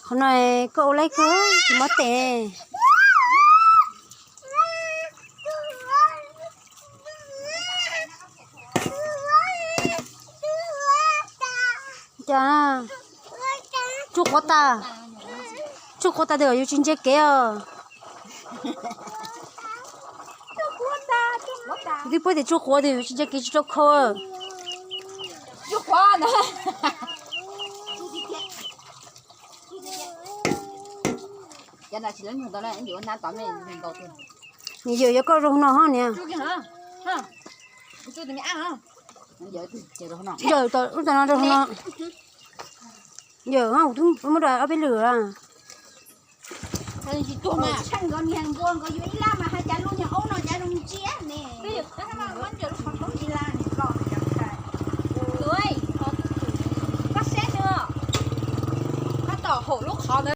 Qhov no koj ua laib kawg, tsis muab tes. Cas tsuj quav tas, tsuj quav tas tes yuav tsis ntsia kev os. Twb paub tias tsuj quav tes yuav tsis ntsia kev tsis tau khau. Nws yawm yuav koj zoo no ho niam. Yawm, ub, tam no zoo no. Yawm, kuv twb muab rau ob peb lwm.